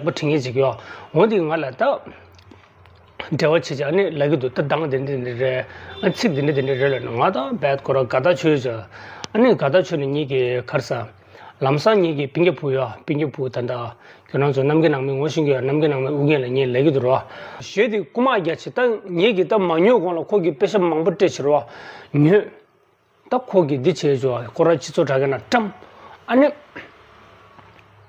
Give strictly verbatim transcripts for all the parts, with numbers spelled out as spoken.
པོ་དྲི་ངེས་ཅིག་ཡོད། འོ་འདི་ང་ལ་ད་འབྲེལ་བ་བྱེད་ཅིག་ཨ་ནི་ལབ་ཀྱི་འདུག་ད་གདངས་དེ་འདྲ་དེ་འདྲ་རེད། ཨ་ཚིག་དེ་འདྲ་དེ་འདྲ་རེད་ལབ་ནས་ང་ད་བད་ཁོ་ར་དགའ་ཐག་ཆོད་ཅིག་ཨ་ནི་དགའ་ཐག་ཆོད་ནས་ངེད་ཀྱི་ག་རེ་ཟ། ལམ་སང་ངེད་ཀྱི་སྤུན་ཀྱག་བུ་ཡོད། སྤུན་ཀྱག་བུ་ད་ད་ཁྱོད་རང་ཚོ་གནམ་གྱི་ནང་མི་ངོ་ཤེས་ཀྱི་ཡོད། གནམ་གྱི་ནང་མི་ཨུ་རྒྱན་ལ་ངས་ལབ་ཀྱི་འདུག་རོ། གཞས་དེ་རྐུ་མ་རྒྱག་ཅིག་ད་ངེད་ཀྱིས་ད་མ་ཉོས་གོང་ལ་ཁོ་གིས་པེ་ཤ་མང་པོ་སྤྲད་བྱེད་རོ། ཉོས། ད་ཁོ་གིས་འདི་བྱས་ཆོག་ཁོ་ར་སྤྱི་ཚོགས་དྲ་རྒྱ་ནང་བཀྲམ། ཨ་ནི།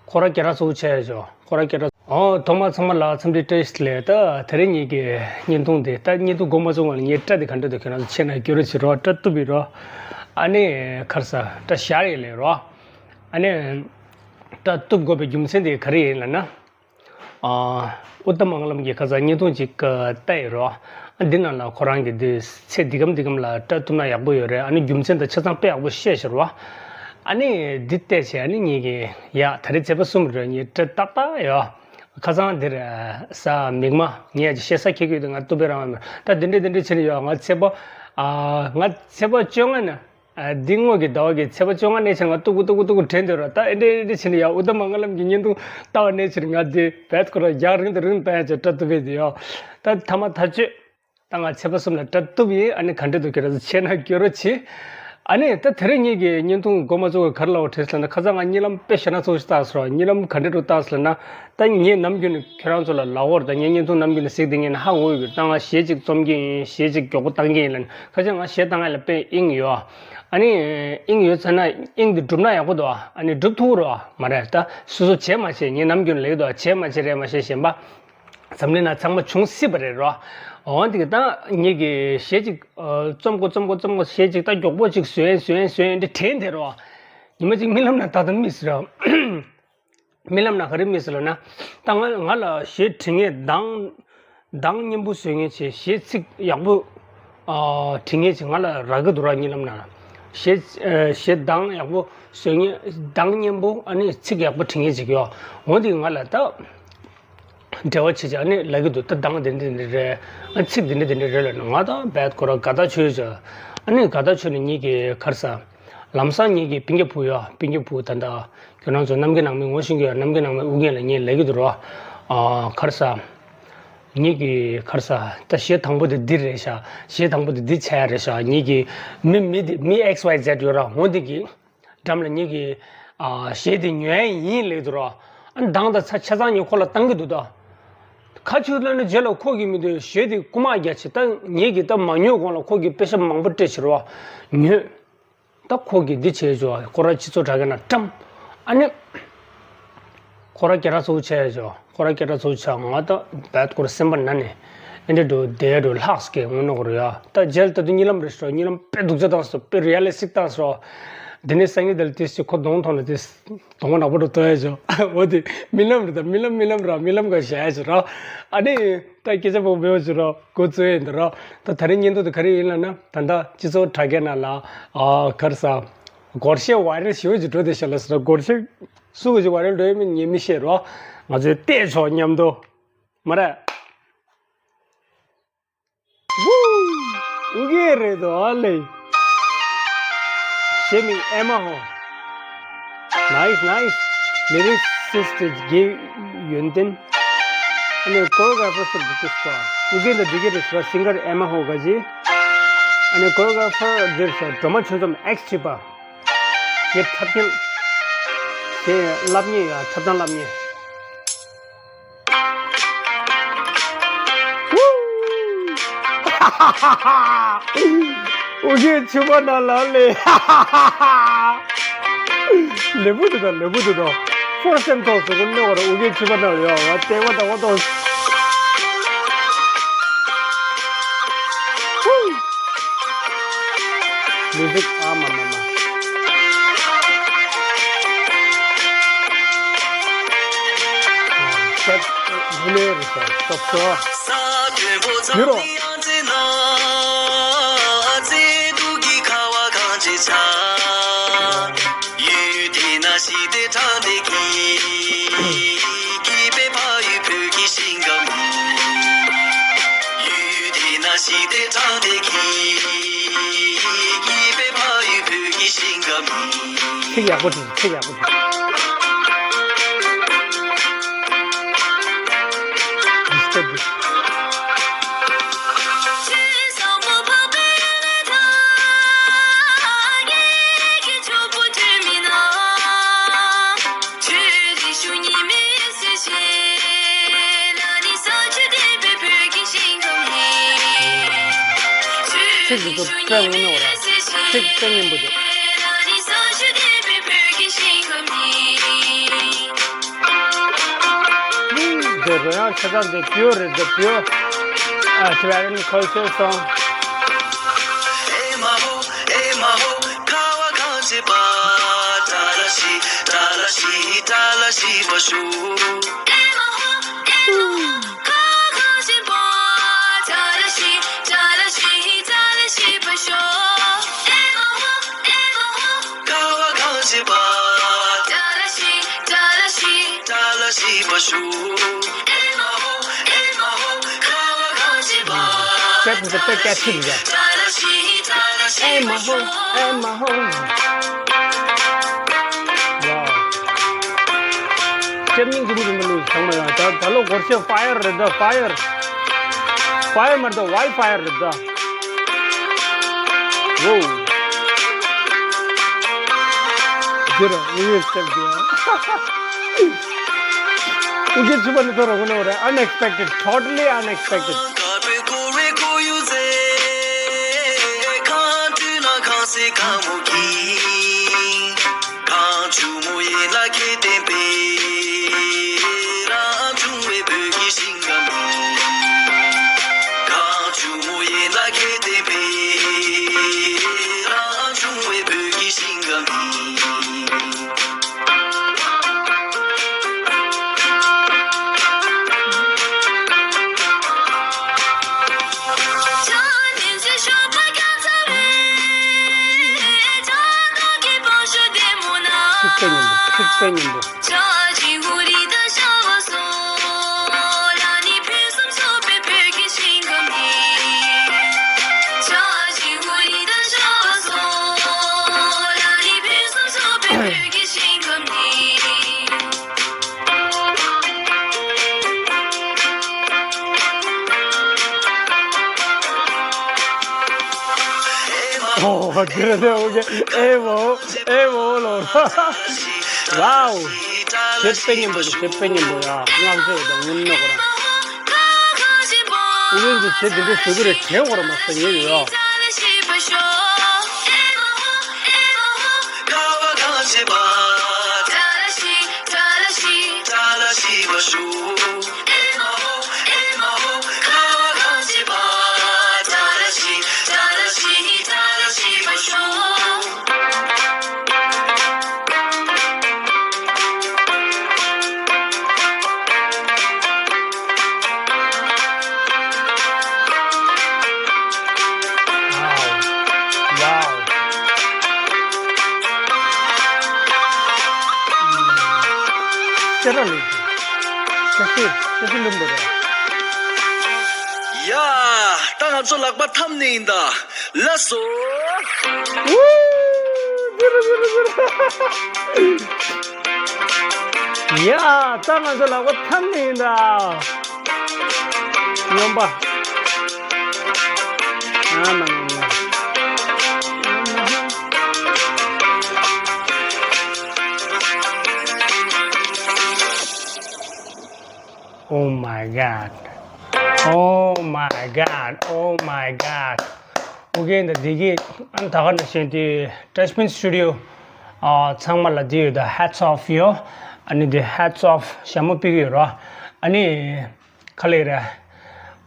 ཁོ་ར་སྐད་གྲགས་ཚ་པོ་ཆགས་ཆོག་ཁོ་ར་སྐད་གྲགས། ཨོ་ཐོག་མར་ཚང་མ་ལ་འཚམས་འདྲི་བཀྲ་ཤིས་བདེ་ལེགས། ད་དེ་རིང་ངེད་ཀྱི་བརྙན་ཐུང་འདི་ད་བརྙན་ཐུང་འགོ་མ་ཚུགས་སྔོན་ལ་ངས་སྐྲ་འདི་ག་འདྲ་འདུག་ཁྱེད་རང་ཚོ་མཁྱེན་ན་སྐྱོ་རོགས་བྱེད་རོགས། སྐྲ་གཏུབ་པའི་རོ། ཨ་ནི་ག་རེ་ཟ། སྐྲ་བཞར་ཡས་ལས་རོ། ཨ་ནི། སྐྲ་གཏུབ་དགོས་པའི་རྒྱུ་མཚན་དེ་ག་རེ་ཡིན་ལབ་ན། ཨ། ཨུ་ཏམ་མང་གླམ་གྱི་ཁ་སང་བརྙན་ཐུང་ཅིག་ཨ། བལྟས་ཡོད་རོ། ཨ། འདི་ནང་ལ་ཁོ་རང་གིས་འདི་ཚེ་འདི་གམ་འདི་གམ་ལ་སྐྲ་གཏུབ་ན་ཡག་པོ་ཡོད་རེད། ཨ་ནི་རྒྱུ་མཚན་དང་ཆ་ཚང་དཔེ་ཡག་པོ་བཤད་ཤག་རོ། ཨ་ནི་འདི་བལྟས་བྱས་ཨ་ནི་ངེད་ཀྱིས་ཡ་ད་རེས་ཚེས་པ་གསུམ་རེད། ངའི་སྐྲ་ཏག་ཏག་ཡོད། ཁ་སང་འདིར་ཨ། ས་མིག་དམར་ངས་ཅིག་བཤད་ས་ཁྱེད་ཀྱིས་ང་གཏུབ་པའི་རང་མ། ད་འདི་འདྲས་འདི་འདྲས་བྱས་ནས་ཡོད། ང་ཚེས་པ་ཨ། ང་ཚེས་པ་བཅོ་ལྔ་ན། ཨ། འདི་སྔོན་གྱི་ཟླ་བ་གི་ཚེས་པ་བཅོ་ལྔ་ནས་བྱས་ང་སྡུག་པོ་སྡུག་པོ་སྡུག་པོ་དྲན་འདོད་ར། ད་ཨེ་འདྲ་ཨེ་འདྲ་བྱས་ནས་ཡ་ཨུ་ཏམ་མང་གླམ་གྱི་བརྙན་ཐུང་ལྟ་བ་ནས་བྱས་ང་འདི་བད་ཁོ་ར་རྒྱག་རིང་དུ་རིང་ལྟ་ཡ་བྱས་སྐྲ་གཏུབ་པས་དེ་ཡོ། ད་ཐ་མ་ཐག་ཆོད། ད་ང་ཚེས་པ་གསུམ་ལ་སྐྲ་གཏུབ་ཡིན། ཨ་ནི་ག་འདྲ་འདུག་ཁྱེད་རང་ཚོ་བྱས་ན་སྐྱོ་རོགས་བྱེད། ཨ་ནི་ད་དེ་རིང་ངེད་ཀྱི་བརྙན་ཐུང་འགོ་མ་ཚུགས་ག་རེ་ལབ་དྲན་སོང་ལབ་ན། ཁ་སང་ང་གཉིད་ལམ་དཔེ་ཞེ་དྲག་ཚ་པོ་ཞིག་བཏང་སོང་ར། གཉིད་ལམ་ག་འདྲ་འདྲ་བཏང་སོང་ལབ་ན། ད་ངས་ནམ་རྒྱུན་ནས་ཁྱེད་རང་ཚོ་ལ་ལབ་ཡོད་རེད། ད་ངས་བརྙན་ཐུང་ནམ་རྒྱུན་ནས་གཟིགས་བསྡད་མཁན་ནི་ཧ་གོ་ཡོད་ཀྱི། ད་ང་གཞས་གཅིག་རྩོམ་གྱི་ཡིན། གཞས་གཅིག་མགྱོགས་པོ་བཏང་གི་ཡིན་ལབ་ནས། ཁ་སང་ང་གཞས་བཏང་ཡ་ལ་དཔེ་དབྱིངས་ཡོད། ཨ་ནི་དབྱིངས་ཡོད་ཚར་ན་དབྱིངས་འདི་སྒྲུབ་ན་ཡག་པོ་འདུག་ཨ་ནི་སྒྲུབ་ཐུབ་རོགས་མ་རེད། ད་སོ་སོ་བྱས་མ་བྱས་ངས་ནམ་རྒྱུན་ལབ་ཀྱི་འདུག་བྱས་མ་བྱས་རེད་མ་ཤེས། གཞན་པ་འཛམ་གླིང་ན་ཚང་མ་བྱུང་སྲིད་པ་རེད་རོ། འོ་འདི་གི་ད་ངེད་ཀྱི་གཞས་གཅིག་ཨ། རྩོམ་དགོས་རྩོམ་དགོས་རྩོམ་དགོས། གཞས་གཅིག་ད་མགྱོགས་པོ་གཅིག་བཟོས་བཟོས་བཟོས་འདི་དྲན་དེ་རོ། ཉི་མ་གཅིག་རྨི་ལམ་ན་ད་ད་རྨིས་སོང་ར། རྨི་ལམ་ན་ག་རེ་རྨིས་སོང་ལབ་ན། ད་ང་ང་ལ་གཞས་འབྲི་མཁན་གདངས་གདངས་སྙན་པོ་བཟོ་མཁན་བྱས། གཞས་ཚིག་ཡག་པོ་ཨ། འབྲི་མཁན་བྱས་ང་ལ་རག་གི་འདུག་ར། རྨི་ལམ་ན་གཞས་ཨ། གཞས་གདངས་ཡག་པོ་བཟོ་མཁན། གདངས་སྙན་པོ་ཨ་ནི་ཚིག་ཡག་པོ་འབྲི་མཁན་ཅིག་ཡོད། འོ་འདི་ང་ལ་ད་འབྲེལ་བ་བྱེད་ཅིག་ཨ་ནི་ལབ་ཀྱི་འདུག་ད་གདངས་དེ་འདྲ་དེ་འདྲ་རེད། ཨ་ཚིག་དེ་འདྲ་དེ་འདྲ་རེད་ལབ་ནས་ང་ད་བད་ཁོ་ར་དགའ་ཐག་ཆོད་ཅིག་ཨ་ནི་དགའ་ཐག་ཆོད་ནས་ངེད་ཀྱི་ག་རེ་ཟ། ལམ་སང་ངེད་ཀྱི་སྤུན་ཀྱག་བུ་ཡོད། སྤུན་ཀྱག་བུ་ད་ད། ཁྱོད་རང་ཚོ་གནམ་གྱི་ནང་མི་ངོ་ཤེས་ཀྱི་ཡོད། གནམ་གྱི་ནང་མི་ཨུ་རྒྱན་ལ་ངས་ལབ་ཀྱི་འདུག་རོ། ཨ་ག་རེ་ཟ། ངེད་ཀྱི་ག་རེ་ཟ། ད་གཞས་དང་པོ་དེ་འདི་རེད་ཤག་གཞས་དང་པོ་དེ་འདི་ཆགས་ཡ་རེད་ཤག་ངེད་ཀྱི་མི་མི་དེ་མི་ཨེགས་ཝའི་ཛེད་ཡོད་ར། འོ་འདི་གི་འགྲམ་ལ་ངེད་ཀྱི་ཨ་གཞས་དེ་ཉོ་ཡ་ཡིན་ལབ་ཀྱི་འདུག་རོ། ཨ་གདངས་དང་ཆ་ཆ་ཚང་ངས་ཁོ་ལ་བཏང་གི་འདུག་ད་ག་ཅིག་ལབ་ན་རྗེས་ལ་ཁོ་གིས་མི་འདོད་གཞས་དེ་རྐུ་མ་རྒྱག་བྱས། ད་ངེད་ཀྱིས་ད་མ་ཉོས་གོང་ལ་ཁོ་གིས་པེ་ཤ་མང་པོ་སྤྲད་བྱས་རོ། ཉོས། ད་ཁོ་གིས་འདི་བྱས་ཆོག་ཁོ་ར་སྤྱི་ཚོགས་དྲ་རྒྱ་ནང་བཀྲམ། ཨ་ནི། ཁོ་ར་སྐད་གྲགས་ཚ་པོ་ཆགས་ཆོག་ཁོ་ར་སྐད་གྲགས་ཚ་པོ་ཆགས། ང་ད་བད་ཁོ་ར་སེམས་པ་ན་ནས་ཨེ་འདྲ་འགྲོ་བསྡད་འགྲོ་ལྷག་སྐད་ངོ་ནོ་གོ་ར་ཡ། ད་རྗེས་ལ་ད་དུང་གཉིད་ལམ་རེད་ཤག་གཉིད་ལམ་དཔེ་སྡུག་ཅག་བཏང་སོང་། དཔེ་རི་ཨ་ལི་སི་ཊིག་བཏང་སོང་། དེ་ནས་སང་ཉིན་དེ་ལ་ཏིས་ཅིག་ཁོ་གདོང་མཐོང་ན་ཏིས་གདོང་པ་ནག་པོ་འགྲོ་ལྟོས་ཡ་ཆོག་འོ་དེ་རྨི་ལམ་རེད། ད་རྨི་ལམ་རྨི་ལམ་ར་རྨི་ལམ་ག་བཞག་ཡ་ཆོག་ར། ཨ་ནི། ད་སྐད་ཆ་པོ་བེའུ་ཅི་རོ་འགོ་བཙུགས་ཡིན་འདི་རོ། ད་ད་རིང་བརྙན་ཐུང་དེ་ག་རེ་ཡིན་ལབ་ན། ད་ལྟ་སྤྱི་ཚོགས་དྲ་རྒྱ་ནང་ལ་ཨ་ག་རེ་ཟ། སྒོར་གཞས་ཝའི་རལ་ཞེ་པོ་ཅིག་འགྲོ་བསྡད་ཤག་ལབ་སོང་། སྒོར་གཞས་སུ་གི་ཅིག་ཝའི་རལ་འགྲོ་ཡོད་མེད་ངས་མི་ཤེས་རོ། ང་ཚོས་བལྟས་ཆོག་མཉམ་དུ། མ་རེད། ཝུའུ། ཨུ་གེ་རེད་དོ་ཨ་ལེ། གཞས་མིང་ཨེ་མ་ཧོ། Nice, nice. Lyricist དགེ་ཡོན་ཏན། ཨ་ནི་choreographer སོགས་ཀྱི་སྐོར། ཨུ་རྒྱན་དང་འདི་ག་རེད་ཟེར་བ། singer ཨེ་མ་ཧོ་ག་ཅི། ཨ་ནི་choreographer འདིར་ཟེར་སྒྲོལ་མ་ཆོས་འཛོམས་ཨེགས་ཁྲི་པ། གཞས་འཁྲབ་མཁན། གཞས་བསླབ་མཁན་ཡང་འཁྲབ་སྟངས་བསླབ་མཁན། ཨུ་རྒྱན་ཆུ་བ་ན་ལ་ལེ། ལེ་བུ་དུ་དང་ལེ་བུ་དུ་དང་། ཕོར་སེམ་ཐོག་སུ་ཀུན་ནེ་བར་ཨུ་རྒྱན་ཆུ་བ་ན་ལ་ཡོད། ང་ལྟེ་བ་དང་བ་དང་། Music ཨ་མ་མ་མ། ཤེད་བུ་ལེ་རུ་ས་སོབ་སོ། ཡུ་རོ། ཚིག་ཡག་པོ་བྲིས། ཚིག་ཡག་པོ་བྲིས། ཚིག་འདི་ཚོ་དཔེ་ངོ་མ་རེད། ཚིག་དཔེ་སྙན་པོ་འདུག་འདི་རོལ་དབྱངས་ཆ་ཚང་འདི་pure རེད། འདི་pure ཨ་Tibetan culture song. That is a big catchy. Hey, my ho, hey, my ho. Wow. སྐྱབས་སྙིང་རྗེ་མོ་རིན་པོ་ལུས་ཚང་མ་ཡང་ད་ད་ལོ་སྒོར་གཞས་fire རེད་ད། Fire. Fire མ་རེད་ད། Wildfire རེད་ད། Whoa. རྒྱུ་ར་ངའི་སྐྱབས་རྒྱུ། ཨུ་རྒྱན་ཆུ་པ་ནི་ཐོ་ར་ཧུ་ནོ་ར། Unexpected, totally unexpected. ཚིག་པའི་སྙན་པོ། ཚིག་པའི་སྙན་པོ། ཨོ། དེ་རེད་དེ། ཨོ་ཁེ། ཨེ་མོ། ཨེ་མོ་ལོ། Wow. གཞས་དཔེ་སྙན་པོ་རེད། གཞས་དཔེ་སྙན་པོ་ཡ། ངག་བཟོས་དང་ངུ་ནོ་གོ་ར། ཨུ་རེན་གྱི་གཞས་འདི་འདྲ་བཟོ་གི་རེད་དྲན་གོ་ར་མ་སོང་ངས་ཡོད། ཅེ་ར་ལུ། ཅེ་སི། ཅེ་སི་ལུམ་བུ་ར། ཡ། ད་ང་ཚོ་ལག་པ་འཐམ་ནས་ཡིན་ད། ལགས་སོ། ཡ། ད་ང་ཚོ་ལག་པ་འཐམ་ནས་ཡིན་ད། སྨྱོན་པ། ཨ་མ་མ་མ། Oh my God. Oh my God. Oh my God. ཨོ་ཁེ། ད་འདི་གི་ཨ་ནི་ད་ག་ནང་བཞིན་དེ་Trashman Studio ཨ་ཚང་མ་ལ་དེ་ཡོད་ད། hats off ཡོད། ཨ་ནི་དེ་hats off ཞྭ་མོ་ཕུད་ཀྱི་ཡོད་ར། ཨ་ནི་ག་ལེ་ར།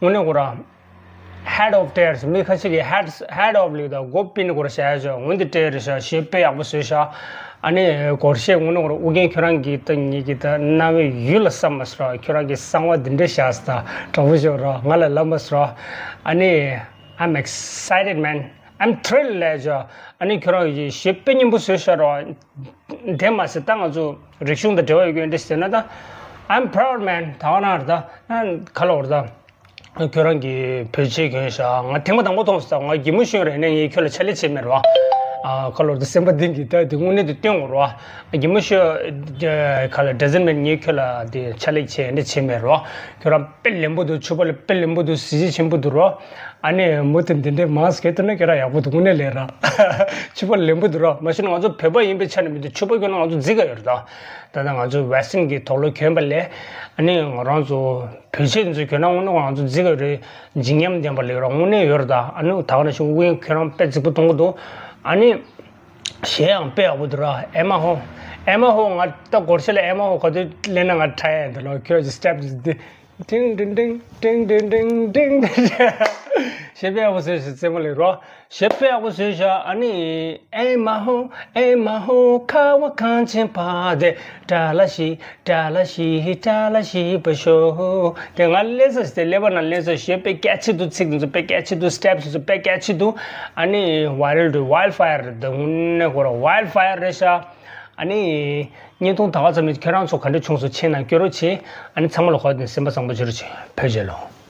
དངོས་གནས་ཁོ་ར་head of tears། མི་ཁ་ཤས་ཀྱིས་head head of ལབ་ད་མགོ་པིན་ཁོ་ར་བཞག་ཡ་ཅོ། འོན་ཏེ་སྤྲད་རེ་བཞག་གཞས་དཔེ་ཡག་པོ་བཟོས་ཤག་ཨ་ནི་སྒོར་གཞས་དངོས་གནས་ཁོ་ར་ཨོ་རྒྱན་ཁྱོད་རང་གིས་ད་ངེད་ཀྱི་ད་རྣ་བའི་ཡུལ་ལ་བསམ་མ་སོང་ར། ཁྱོད་རང་གི་གསང་བ་འདི་འདྲ་བཞག་ས་ད་དྲང་པོ་ཤོད་ར། ང་ལ་ལབ་མ་སོང་ར། ཨ་ནི། I'm excited, man. I'm thrilled ལབ་ཅོ། ཨ་ནི་ཁྱོད་རང་གིས་གཞས་དཔེ་སྙན་པོ་བཟོས་ཤག་ར། དེ་མ་ཟད་ད་ང་ཚོ་རིག་གཞུང་དང་འབྲེལ་བ་ཡོད་རྒྱུ་འདི་ཟེར་ན་ད། I'm proud, man. ད་ག་ན་རེད་ད། ཨ་ག་ལ་བར་ད། ཁྱོད་རང་གིས་བེད་སྤྱོད་གྱོན་ཤག་ང་ཐེངས་མ་དང་པོ་མཐོང་སོང་། ང་གད་མོ་ཤོར་རེད་ནས་ངས་ཁྱོད་ལ་ཆ་ལས་བྱེད་མེད་རོ། ཨ་ཁ་ལོར་དུ་སེམས་པ་གཏིང་གི་ད་དེ་དངོས་གནས་དུ་སྟོན་དགོས་རོ། ཨ་རྒན་མོ་ཤོད་ཁ་ལ་doesn't mean ངས་ཁྱོད་ལ་དེ་ཕྱག་ལས་བྱེད་འདྲ་བྱེད་མེད་རོ། ཁྱོད་རང་དཔེ་ལེན་པོ་འདུག་ཕྱུ་པ་ལ་དཔེ་ལེན་པོ་འདུག་གཟི་བརྗིད་ཆེན་པོ་འདུག་རོ། ཨ་ནི་མུ་མཐུད་འདི་འདྲའི་མང་སྐད་ཐོན་ན་ཁྱོད་རང་ཡག་པོ་འདུག་དངོས་གནས་ལས་ར། ཕྱུ་པ་ལེན་པོ་འདུག་རོ། མ་གཞི་ང་ཚོ་བོད་པ་ཡིན་པའི་ཆ་ནས་མི་འདུག་ཕྱུ་པ་ཁྱོད་ང་ཚོ་རྫིག་ག་ཡོད་རེད་ད། ད་ལྟ་ང་ཚོ་western་གི་དུག་ལོག་གྱོན་པ་ལས་ཨ་ནི་ང་རང་ཚོ་བོད་ཆས་འདི་ཚོ་གྱོན་ན་དངོས་གནས་ང་ཚོ་རྫིག་ག་ཡོད་རེད། འཇིགས་ཉམས་ལྡན་པ་ལས་ར་དངོས་གནས་ཡོད་རེད་ད། ཨ་ནི་ད་ག་ནང་བཞིན་དབུ་རྒྱན་ཁྱོད་རང་དཔེ་རྫིག་པོ་གཏོང་གི་འདུག་ཨ་ནི་གཞས་ཡང་དཔེ་ཡག་པོ་འདུག་ར། ཨེ་མ་ཧོ། ཨེ་མ་ཧོ། ང་ད་སྒོར་གཞས་ལ་ཨེ་མ་ཧོ་ག་དུས་ལེན་ན་ང་ཁྲ་ཡ་འདི་ལོ་ཁྱོད་ཀྱི་step་འདི། ཏིང་ཏིང་ཏིང་ཏིང་ཏིང་ཏིང་ཏིང་། གཞས་དཔེ་ཡག་པོ་བཟོས་ཤག་རྩེད་མོ་ལེགས་རོ། གཞས་དཔེ་ཡག་པོ་བཟོས་ཤག་ཨ་ནི་ཨེ་མ་ཧོ། ཨེ་མ་ཧོ། ཁ་བ་གངས་ཅན་པ་དེ་ཏྲ་ལ་ཤི། ཏྲ་ལ་ཤི་ཧི་ཏྲ་ལ་ཤི་བ་ཤོ། དེ་ང་ལེན་ས་ཞིག་དེ་ཀླད་པ་ནང་ལེན་ས་ཞིག་དཔེ་སྐད་ཆ་འདུག་ཚིག་འདི་ཚོ་དཔེ་སྐད་ཆ་འདུག step་འདི་ཚོ་དཔེ་སྐད་ཆ་འདུག་ཨ་ནི་viral་འདུག wildfire་རེད་ད། དངོས་གནས་ཁོ་རང་wildfire་རེད་ཤག་ཨ་ནི་བརྙན་ཐུང་ད་ག་ཙམ་ནས་ཁྱེད་རང་ཚོ་ག་འདྲ་བྱུང་སོང་མཆན་ནང་སྐྱོར་རོགས་བྱེད། ཨ་ནི་ཚང་མ་ལ་གོ་བདེ་སེམས་པ་བཟང་པོ་བྱེད་རོགས་བྱེད། བོད་རྒྱལ་ལོ།